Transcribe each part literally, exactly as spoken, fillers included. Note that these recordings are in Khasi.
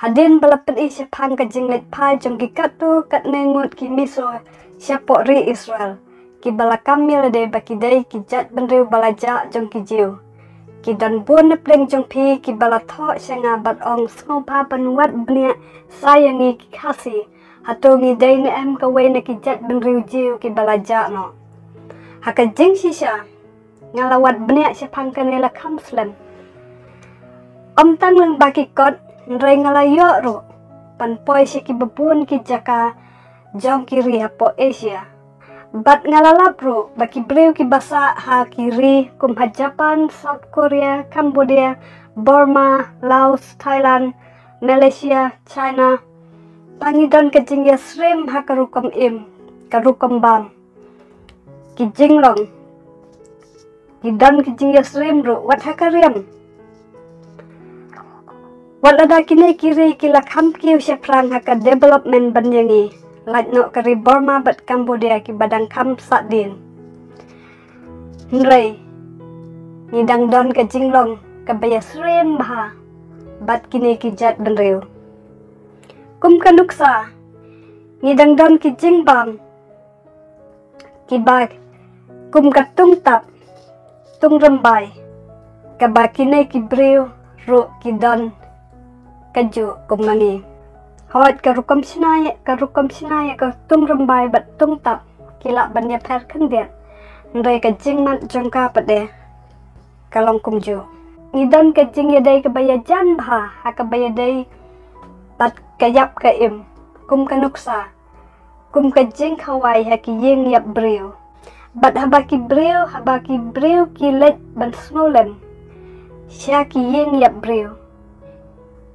Hadien ba la pyni shaphang ka jingleit phai jong ki katto katne ngut ki miso shapoh ri Israel, ki ba la kam ïa lade ba ki dei ki jaitbynriew ba la jah jong ki Jiw, ki don bun na pdeng jong phi ki ba la thoh sha nga bad ong, sngewbha ban wad bniah sa ïa ngi ki Khasi, hato ngi dei ne em kawei na ki jaitbynriew Jiw ki ba la jah noh. Ha ka jingshisha, nga la wad bniah shaphang kane la kham slem. Ym tang lyngba ki kot, hynrei nga la ïoh ruh ban poi sha ki babun ki jaka jong ki ri hapoh Asia. Bad nga la lap ruh ba ki briew ki ba sah ha ki ri kum ha Japan, South Korea, Cambodia, Burma, Laos, Thailand, Malaysia, China, ba ngi don ka jingïasyriem ha ka rukom im, ka rukom bam, ki jinglong, ki don ki jingïasyriem ruh wat ha ka riam. Wat lada kine ki ri ki la kham kiew shaphrang ha ka development ban ïa ngi, lait noh ka ri Burma bad Cambodia ki ba dang kham sahdien, hynrei ngi dang don ka jinglong ka ba ïasyriem bha bad kine ki jaitbynriew. Kum ka nuksa, ngi dang don ki jingbam ki ba kum ka tungtap, tungrymbai, ka ba kine ki briew ruh ki don kajuh kum ma ngi. Hooid, ka rukom shna ïa, ka rukom shna ïa ka tungrymbai bad tungtap ki lah ban ïapher khyndiat, hynrei ka jingmut jong ka pat de ka long kumjuh. Ngi don ka jingïadei ka ba ïajan bha ha ka ba ïadei bad ka ïap ka im, kum ka nuksa, kum ka jingkhawai ha ki ïing ïap briew. Bad haba ki briew, haba ki briew ki leit ban sngewlem sha ki ïing ïap briew,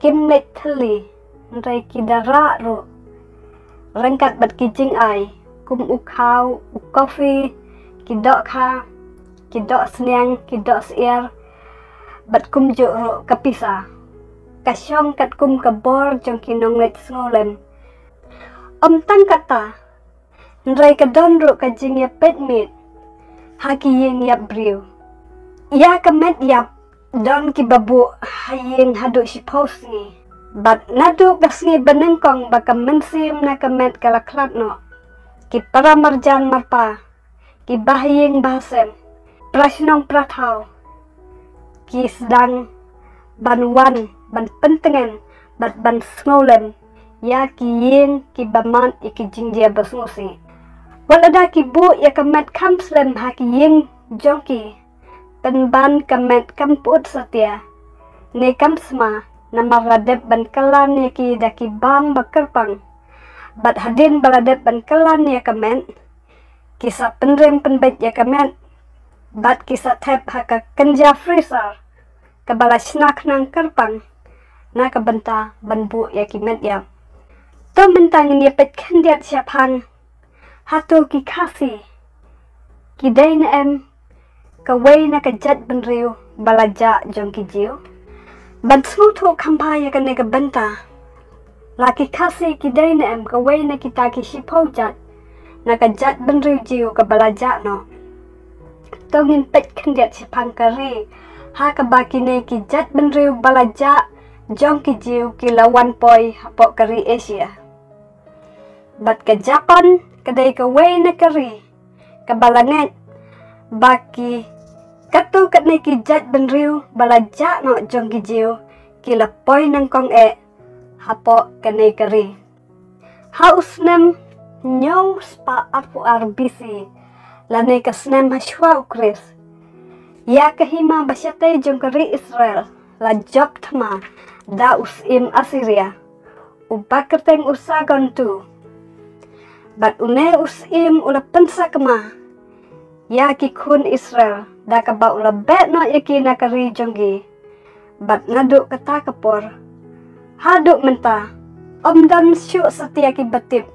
kim leit thylli, hynrei ki da rah ruh ryngkat bad ki jingai kum u khaw, u kofi, ki dohkha, ki dohsniang, ki dohsyiar, bad kumjuh ruh ka pisa, ka shong katkum ka bor jong ki nongleit sngewlem. Ym tang kata, hynrei ka don ruh ka jingïapeit miet ha ki ïing ïap briew. Ïa ka met ïap don ki ba buh ha ïing haduh shiphew sngi. Bad naduh ka sngi ba nyngkong ba ka mynsiem na ka met ka la khlad noh, ki para marjan marpa, ki bahaïing bahasem, para shnong para thaw, ki sdang ban wan ban pyntngen bad ban sngewlem ïa ki ïing ki ba mad ïa ki jingjia ba sngewsih. Wat lada ki buh ïa ka met kham slem ha ki ïing jong ki, pynban ka met kam put satia ne kam sma, namar la dep ban kylla ïa ki da ki bam ba kyrpang. Bad hadien ba la dep ban kylla ïa ka met, ki sa pynrem pynbeit ïa ka met bad ki sa thep ha ka kynja freezer ka ba la shna khnang kyrpang na ka bynta ban buh ïa ki met ïap. To mynta ngin ïa peit khyndiat shaphang, hato ki Khasi ki dei ne em kawei na ka jaitbynriew ba la jah jong ki Jiw? Ban sngewthuh kham bha ïa kane ka bynta, la ki Khasi ki dei ne em kawei na kita ki shiphew jait na ka jaitbynriew Jiw ka ba la jah noh, to ngin peit khyndiat shaphang ka ri ha ka ba kine ki jaitbynriew ba la jah jong ki Jiw ki la wan poi hapoh ka ri Asia. Bad ka Japan ka dei kawei na ka ri ka ba la ngeit ba ki katto katne ki jaitbynriew ba la jah noh jong ki Jiw ki la poi nyngkong eh hapoh kane ka ri. Ha u snem hynñiew spah arphew ar B C, lane ka snem ha shuwa u Khrist, ïa ka hima ba shatei jong ka ri Israel la jop thma da u syiem Assyria, u ba kyrteng u Sargon tu. Bad une u syiem u la pynsakma ïa ki khun Israel da ka ba u la beh noh ïa ki na ka ri jong ki. Bad naduh kata ka por haduh mynta, ym don shuh satia ki ba tip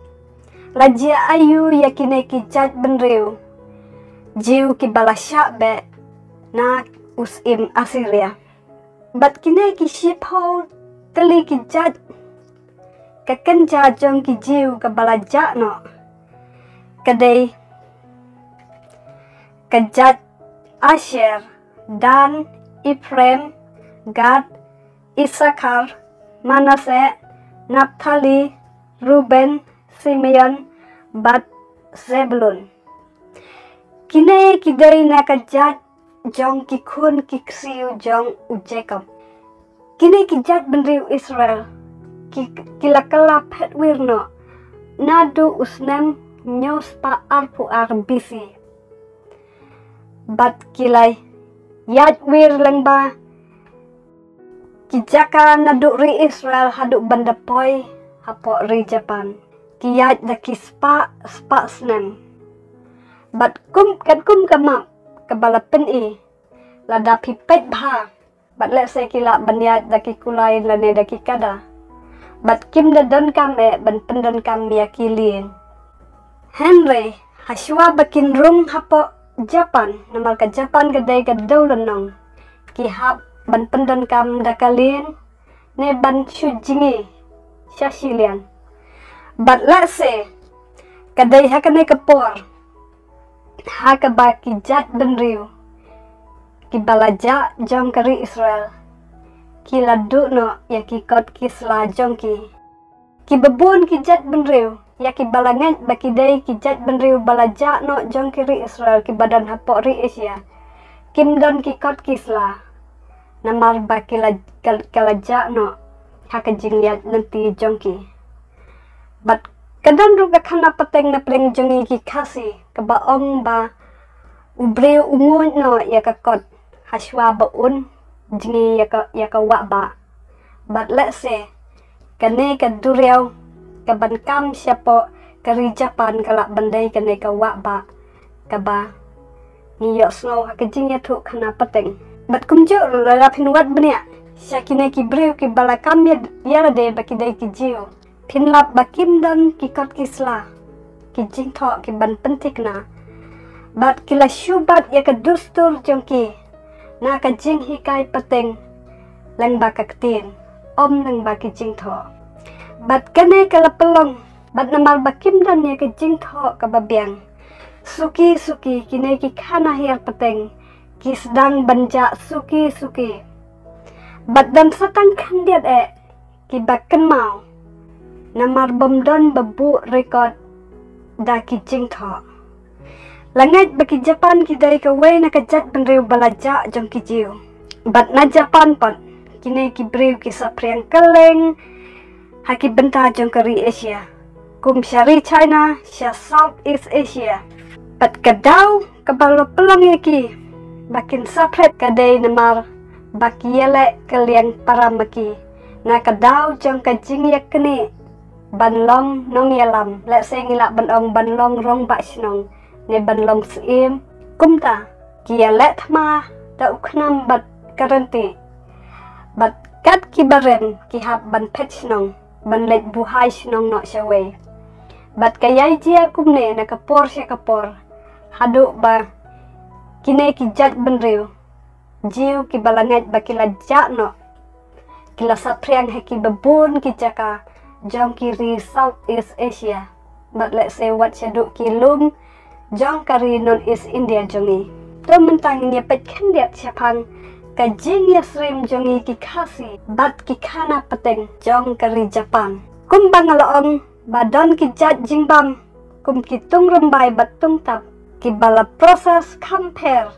la jia aïu ïa kine ki jaitbynriew Jiw ki ba la shah beh na u syiem Assyria. Bad kine ki shiphew tylli ki jait, ka kynja jong ki Jiw ka ba la jah noh ka dei ka jait Asher, Dan, Ephraim, Gad, Issachar, Manasseh, Naphtali, Reuben, Simeon, bad Zebulun. Kine ki dei na ka jait jong ki khun ki ksiew jong u Jakob. Kine ki jait bynriew Israel ki, ki la kylla phet wir noh naduh u snem hynñiew spah arphew ar B C. Bad ki la ïaid wir lyngba ki jaka naduh ri Israel haduh ban da poi hapoh ri Japan. Ki ïaid da ki spah, spah snem. Bad kum, katkum ka map kaba la pyni, lada phi peit bha, bad lehse ki lah ban ïaid da ki kulai lane da ki kada. Bad kim da donkam eh ban pyndonkam ïa ki lieng. Hynrei, hashwa ba kin rung hapoh Japan, namar ka Japan ka dei ka dewlynnong, ki hap ban pyndonkam da ka lieng, ne ban shu jngi sha shiliang. Bad lehse, ka dei ha kane ka por, ha kaba ki jait bynriew kiba la jah jong ka ri Israel ki la duh noh ïa ki kot ki sla jong ki. Kiba bun ki jait bynriew ïa kiba la ngeit ba ki dei ki jait bynriew ba la jah noh jong ki ri Israel kiba don hapoh ri Asia, kim don ki kot ki sla, namar ba ki la, ka, ka la jah noh ha ka jingïaid lynti jong ki. Bad ka don ruh ka khana pateng na pdeng jong ngi ki Khasi kaba ong ba u briew u nguid noh ïa ka kot hashwa ba un jngi ïa ka, ïa ka wah bah. Bad lehse kane ka duriaw kaban kam shapoh ka ri Japan ka lah ban dei kane ka wah bah kaba ngi ïohsngew ha ka jingïathuh khana pateng. Bad kumjuh ruh lada phin wad bniah sha kine ki briew kiba la kam ïa, ïalade ba ki dei ki Jiw, phin lap ba kim don ki kot ki sla, ki jingthoh kiban pynthikna. Bad ki la shu bat ïa ka dustur jong ki na ka jinghikai pateng lyngba ka ktien, ym lyngba ki jingthoh. Bad kane ka la pynlong, bad namar ba kim don ïa ka jingthoh kaba biang, suki suki kine ki khana hiar pateng ki sdang ban jah suki suki. Bad don sa tang khyndiat eh kiba kynmaw, namar bym don ba buh record da ki jingthoh. La ngeit ba ki Japan ki dei kawei na ka jait bynriew ba la jah jong ki Jiw. Bad na Japan pat, kine ki briew ki saphriang kylleng ha ki bynta jong ka ri Asia, kum sha ri China, sha Southeast Asia. Bad ka daw kaba la pynlong ïa ki ba kin saphriang ka dei namar ba ki ïaleh ka liang para ma ki na ka daw jong ka jingïaknieh ban long nongïalam, lehse ngi lah ban ong ban long rangbah shnong ne ban long syiem. Kumta ki ïaleh thma da u khnam bad ka ryntieh. Bad kat kiba rim ki hap ban phet shnong, ban leit buhai shnong noh shawei. Bad ka ïai jia kumne na ka por sha ka por, haduh ba kine ki jait bynriew Jiw kiba la ngeit ba ki la jah noh ki la saphriang ha kiba bun ki jaka jong ki ri Southeast Asia, bad lehse wat shaduh ki lum jong ka ri Northeast India jong ngi. To mynta ngin ïa peit khyndiat shaphang ka jingïasyriem jong ngi ki Khasi bad ki khana pateng jong ka ri Japan. Kumba nga la ong ba don ki jait jingbam kum ki tungrymbai bad tungtap kiba la process kham pher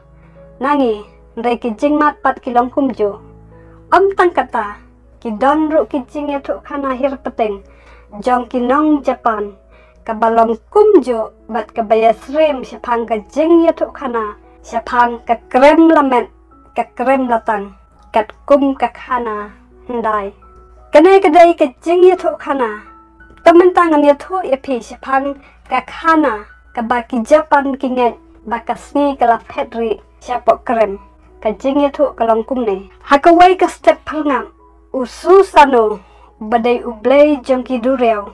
na ngi, hynrei ki jingmad pat ki long kumjuh. Ym tang kata, ki don ruh ki jingïathuhkhana hiar pateng jong ki nong Japan kaba long kumjuh bad kaba ïasyriem shaphang ka jingïathuhkhana shaphang ka krem lamet, ka krem latang, katkum ka khana hyndai. Kane ka dei ka jingïathuhkhana. To mynta ngan ïathuh ïa phi shaphang ka khana kaba ki Japan ki ngeit ba ka sngi ka la phet rieh shapoh krem. Ka jingïathuh ka long kumne. Ha kawei ka step phyrngab, u Susanoo, uba dei u blei jong ki duriaw,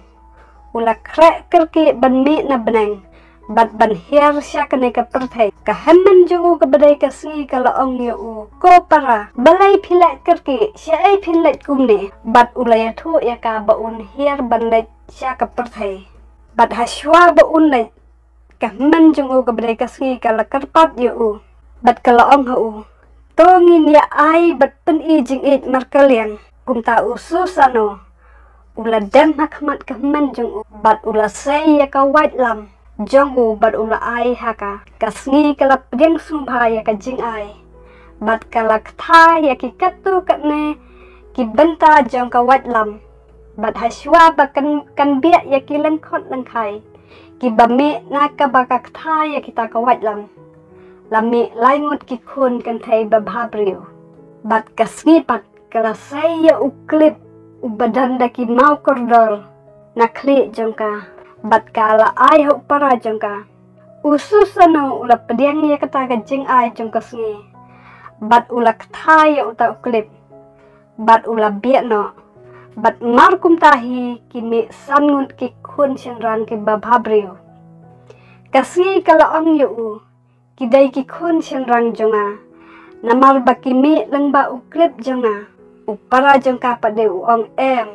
u la khreh kyrkieh ban mih na bneng bad ban hiar sha kane ka pyrthei. Ka hynmen jong u kaba dei ka sngi ka la ong ïa u, ko para, balei phi leh kyrkieh, shaei phin leit kumne? Bad u la ïathuh ïa ka ba un hiar ban leit sha ka pyrthei. Bad hashwa ba un leit, ka hynmen jong u kaba dei ka sngi ka la kyrpad ïa u bad ka la ong ha u, to ngin ïa ai bad pyni jingïeit markylliang. Kumta u Susano u la dem ha khmat ka hynmen jong u, bad u la sei ïa ka waitlam jong u, bad u la ai ha ka. Ka sngi ka la pdiang sngewbha ïa ka jingai, bad ka la kthai ïa ki katto katne ki bynta jong ka waitlam. Bad ha shuwa ba kan, kan biah ïa ki lyngkhot lyngkhai ki ba mih na ka ba ka kthai ïa kita ka waitlam, la mih lai ngut ki khun kynthei babhabriew. Bad ka sngi pat ka la sei ïa u klip u ba don da ki maw kordor na khlieh jong ka, bad ka la ai ha u para jong ka. U Susano u la pdiang ïa kata ka jingai jong ka sngi, bad u la kthai ïa uta u klip, bad u la biah noh. Bad mar kumta hi ki mih san ngut ki khun shynrang ki babhabriew. Ka sngi ka la ong ïa u, ki dei ki khun shynrang jong nga, namar ba ki mih lyngba u klip jong nga. U para jong ka pat de u ong, em,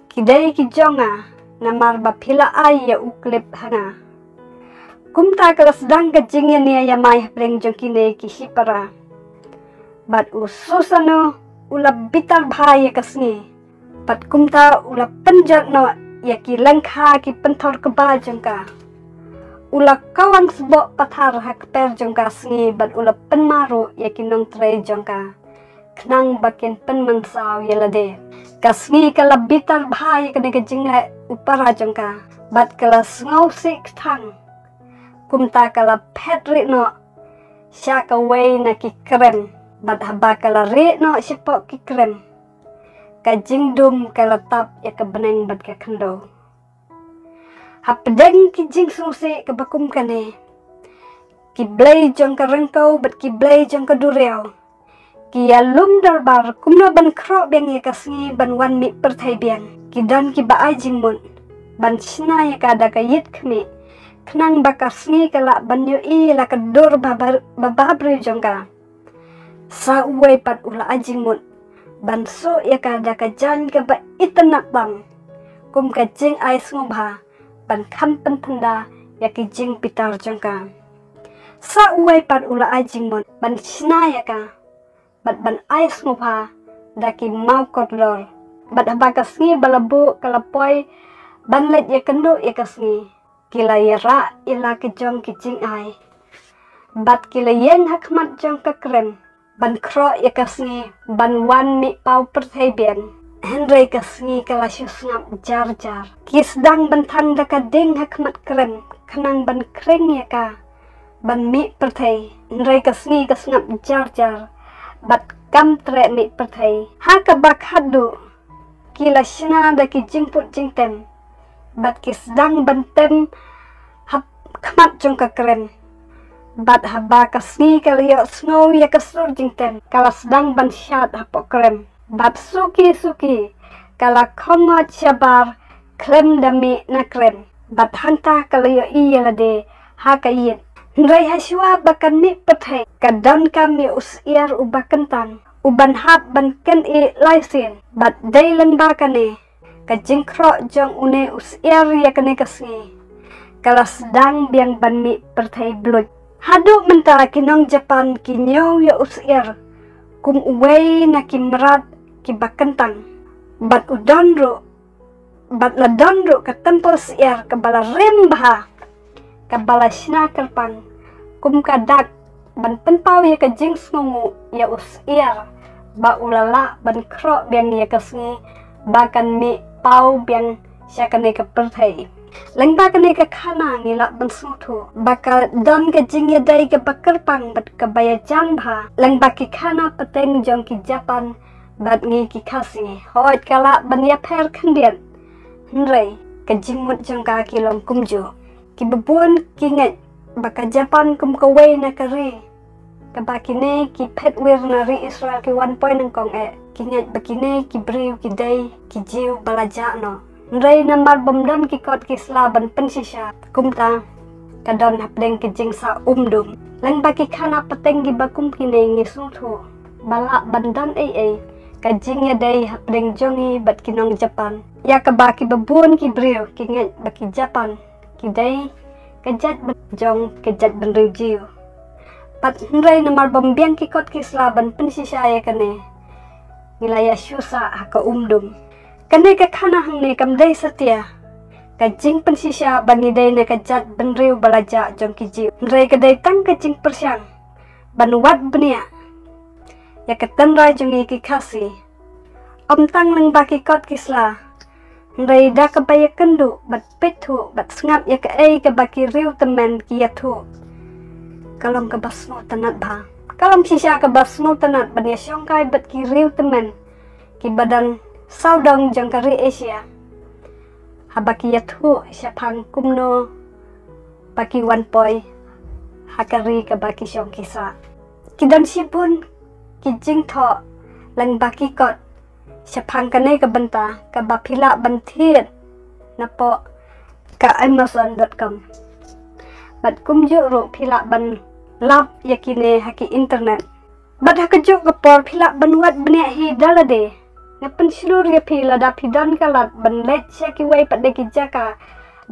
ki dei ki jong nga, namar ba phi la ai ïa u klip ha nga. Kumta ka la sdang ka jingïania ïamai hapdeng jong kine ki shipara. Bad u Susano u la bitar bha ïa ka sngi. Bad kumta u la pynjot noh ïa ki lyngkha ki pynthor kba jong ka. U la kawang sboh pathar ha kper jong ka sngi, bad u la pynmaru ïa ki nongtrei jong ka, khnang ba kin pynmynsaw ïa lade. Ka sngi ka la bitar bha ïa kane ka jingleh u para jong ka, bad ka la sngewsih kthang. Kumta ka la phet rieh noh sha kawei na ki krem, bad haba ka la rieh noh shapoh ki krem, ka jingdum ka la tap ïa ka bneng bad ka khyndew. Hapdeng ki jingsngewsih ka ba kum kane, ki blei jong ka ryngkew bad ki blei jong ka duriaw ki ïalum dorbar kumno ban khroh biang ïa ka sngi ban wan mih pyrthei biang. Ki don ki ba ai jingmut ban shna ïa ka da ka ïit khmih, khnang ba ka sngi ka lah ban ïohi la ka dur ba, ba, babhabriew jong ka. Sa uwei pat u la ai jingmut ban suh ïa ka da ka jaiñ ka ba itynnad tam, kum ka jingai sngewbha ban kham pynthynda ïa ki jingbitar jong ka. Sa uwei pat u la ai jingmut ban shna ïa ka, bad ban ai sngewbha da ki maw kordor. Bad haba ka sngi ba la buh ka la poi ban leit ïakynduh ïa ka sngi, ki la ïarah ïa la ki jong ki jingai, bad ki la ïeng ha khmat jong ka krem ban khroh ïa ka sngi ban wan mih paw pyrthei biang. Hynrei ka sngi ka la shu sngap jar jar. Ki sdang ban thang da ka ding ha khmat krem khnang ban khring ïa ka ban mih pyrthei. Hynrei ka sngi ka sngap jar jar bad kam treh mih pyrthei. Ha ka ba khatduh ki la shna da ki jingput jingtem, bad ki sdang ban tem ha khmat jong ka krem. Bad haba ka sngi ka la ïohsngew ïa ka sur jingtem, ka la sdang ban shad hapoh krem. Bad suki suki ka la khongwot shabar khlem da mih na krem. Bad hangta ka la ïohi ïa lade ha ka ïit. Hynrei ha shuwa ba kan mih pyrthei, ka donkam ïa u syiar u ba kyntang u ban hap ban kyneh lai sien. Bad dei lyngba kane ka jingkhroh jong une u syiar ïa kane ka sngi, ka la sdang biang ban mih pyrthei bluit. Haduh mynta ki nong Japan ki ñiew ïa u syiar kum uwei na ki mrad ki ba kyntang. Bad u don ruh, bad la don ruh ka temple syiar ka ba la rim bha, ka ba la shna kyrpang kum ka dak, ban pynpaw ïa ka jingsngewnguh ïa u syiar ba u la lah ban khroh biang ïa ka sngi ba kan mih paw biang sha kane ka pyrthei. Lyngba kane ka khana ngi lah ban sngewthuh ba ka don ka jingïadei ka ba kyrpang bad ka ba ïajan bha lyngba ki khana pateng jong ki Japan bad ngi ki Khasi. Hooid, ka lah ban ïapher khyndiat, hynrei ka jingmut jong ka ki long kumjuh. Ki babun ki ngeit ba ka Japan kum kawei na ka ri ka ba kine ki phet wir na ri Israel ki wan poi nyngkong eh. Ki ngeit ba kine ki briew ki dei ki Jiw ba la jah noh. Hynrei namar bym don ki kot ki sla ban pynshisha, kumta ka don hapdeng ki jingsa um dum. Lyngba ki khana pateng ki ba kum kine ngi sngewthuh ba lah ban don ei ei ka jingïadei hapdeng jong ngi bad ki nong Japan, ïa ka ba ki babun ki briew ki ngeit ba ki Japan ki dei ka jait bynriew jong ka jait bynriew Jiw. Bad hynrei namar bym biang ki kot ki sla ban pynshisha ïa kane, ngi la ïa shu sah ha ka umdum. Kane ka khana hangne kam dei satia ka jingpynshisha ba ngi dei na ka jait bynriew ba la jah jong ki Jiw. Hynrei ka dei tang ka jingpyrshang ban wad bniah ïa ka tynrai jong ngi ki Khasi. Ym tang lyngba ki kot ki sla, hynrei da kaba ïakynduh bad peit thuh bad sngap ïa kaei kaba ki riew tymmen ki ïathuh. Ka long kaba sngewtynnat bha. Ka long shisha kaba sngewtynnat ban ïashongkai bad ki riew tymmen kiba don sawdong jong ka ri Asia, haba ki ïathuh shaphang kumno ba ki wan poi ha ka ri kaba ki shong ki sah. Ki don shibun ki jingthoh lyngba ki kot shaphang kane ka bynta kaba phi lah ban thied napoh ka amazon dot com. Bad kumjuh ruh phi lah ban lap ïa kine ha ki internet. Bad ha kajuh ka por phi lah ban wad bniah hi da lade. Nga pynshlur ïa phi, lada phi don ka lad ban leit sha kiwei pat de ki jaka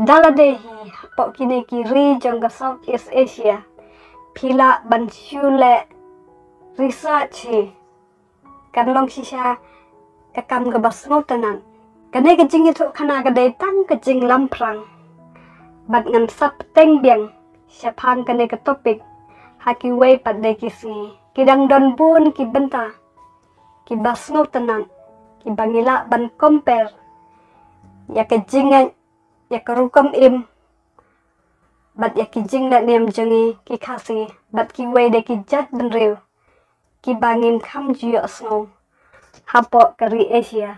da lade hi hapoh kine ki ri jong ka Southeast Asia, phi lah ban shu leh research hi. Kan long shisha ka kam kaba sngewtynnat. Kane ka jingïathuhkhana ka dei tang ka jinglamphrang. Bad ngan sa bteng biang shaphang kane ka topic ha kiwei pat de ki sngi. Ki dang don bun ki bynta kiba sngewtynnat kiba ngi lah ban compare ïa ka jingngeit, ïa ka rukom im bad ïa ki jinglehniam jong ngi ki Khasi bad kiwei de ki jait bynriew kiba ngim kham ju ïohsngew hapoh ka ri Asia.